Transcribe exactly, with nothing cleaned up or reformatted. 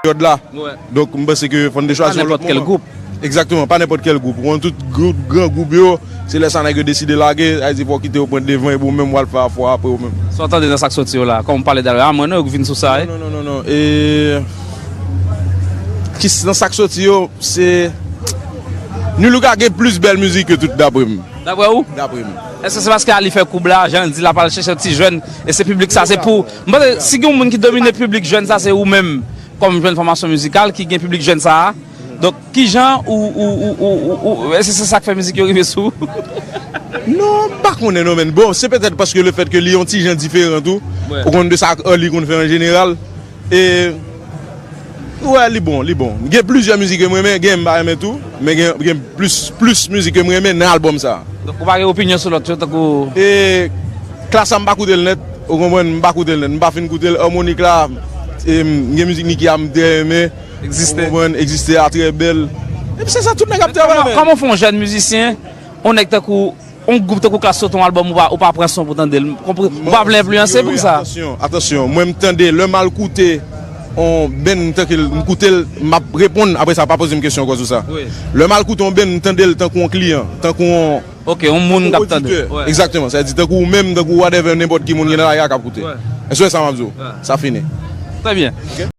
peryòd la. Donk, m panse ke fò n te chwazi yon lòt moman. Pa nenpòt kèl gwoup. Egzakteman, pa nenpòt kèl gwoup. Ou konn tout gwoup, gran gwoup yo, se lè sa nèg yo deside lage, sa vle di fò w kite yo pran devan epi ou menm w al fè afwa apre ou menm. Sa w tande nan sa k soti yo la, kòm w pale dalè a, mwen non, yo k vin sou sa, wi. Non, non, non, non, non. E, ki, nan sa k soti yo, se, Nu Louga gen plis bèl mizik ke tout, dapre m. Dapre ou? Dapre m. Èske se paske Arly fè koub la, jan l di l ap al chèche ti jèn, e se piblik sa, se pou, m panse, si gen yon moun ki domine piblik jèn sa, se ou menm, kòm jèn fòmasyon mizikal, ki gen piblik jèn sa a. Donk, kijan ou, ou, ou, ou, ou, ou, èske se sa k fè mizik yo rive sou ou? Non, m pa konnen non, men bon, se petèt paske le fèt ke li yon ti jan diferan tou. Ou konn de sa Arly konn fè an jeneral. E, wè, li bon, li bon. Gen plizyè mizik ke m renmen, gen m pa renmen tou, men gen, gen plis, plis mizik ke m renmen nan albòm sa. Donk, ou pa gen opinyon sou lòt yo, tankou. E, Klass a m pa koute l nèt, ou konprann, m pa koute l nèt, m pa fin koute l. Harmonik la, e, m gen mizik Nicky a m trè renmen. Egziste. Ou konprann, Egziste a trè bèl. Epi se sa tout nèg ap travay, men. Kòman, kòman fè yon jèn mizisyen, yon nèg tankou, yon gwoup tankou Klass sot yon albòm, ou pa, ou pa pran son pou tande l, ou pa vle enfliyanse pou sa? Atansyon, atansyon, mwen m tande, lè m al koute yon band, m tanke l, m koute l, m ap reponn, apre sa, pa poze m kesyon ankò sou sa. Lè m al koute yon band, m tande l tankou yon kliyan, tankou yon Ok, yon moun k ap tande. Egzakteman, sa vle di tankou ou menm, tankou whatever, nenpòt ki moun gen nan lari a k ap koute. Èske w wè sa m ap di w? Sa fini. Trè byen.